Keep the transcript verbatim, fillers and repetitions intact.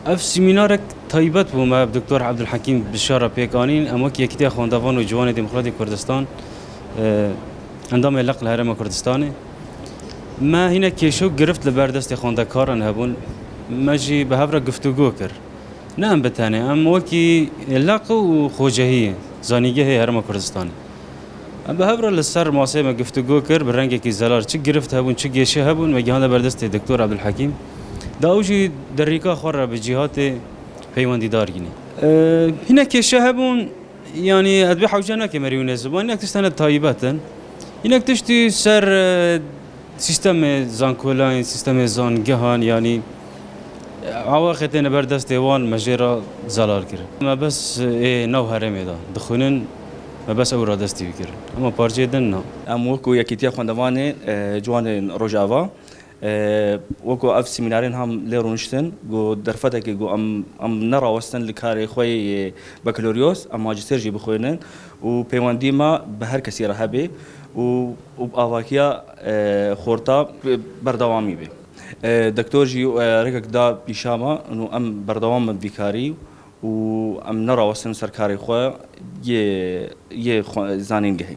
Ev semînarek taybet bû me bi Doktor Ebdulhekîm Bişar re pêk anîn. Em wek Yekîtiya Xwendevan û Ciwanê Demokratîk Kurdistan, e, endamê Leq li Herêma Kurdistanê. Me hîne kêşe û girift li ber destê xwendekaran hebûn. Me jî bi hev re guftûgo kir. Ne em bi tenê, em wekî Leq û xwecehiyê, zanîngehê Herêma Kurdistanê. Em bi hev re li ser masê me guftûgo kir, bi rengekî zelal çi girift hebûn, çi kêşe hebûn, me gihande ber destê Doktor Ebdulhekîm. Da ew jî derîka xwe re bi cîhatê peywendîdar gînî. E, hîne kêşe hebûn, yanî ez dibê hewce nake merî û nêziban, hinek tişt hene taybet in. Hinek tiştî ser, e, sîstemê zankolayên, sîstemê zangehan, yanî, e, awaqê têne ber destê wan me jê re zelal kirin. Me bes ê nav herêmê de dixwînin, me bes ew radestî bikirin. Hema parçeyê din na. Em wekî Yekîtiya Xwendevanê, e, Ciwanên Rojava, e, wekî ev semînarên ham lê rûniştin, ku derfetekê ku em, em nerawestin li karê xwe yê bakaloriyos, em majîster jî bixwînin û peywendî me bi her kesî re hebe û, û bi avakiya, e, xorta berdewamî be. E, doktor jî, e, rêkek da pîşa me û em berdewam bin vî karî û em nerawestin ser karê xwe yê, yê xwe-, zanîngehê.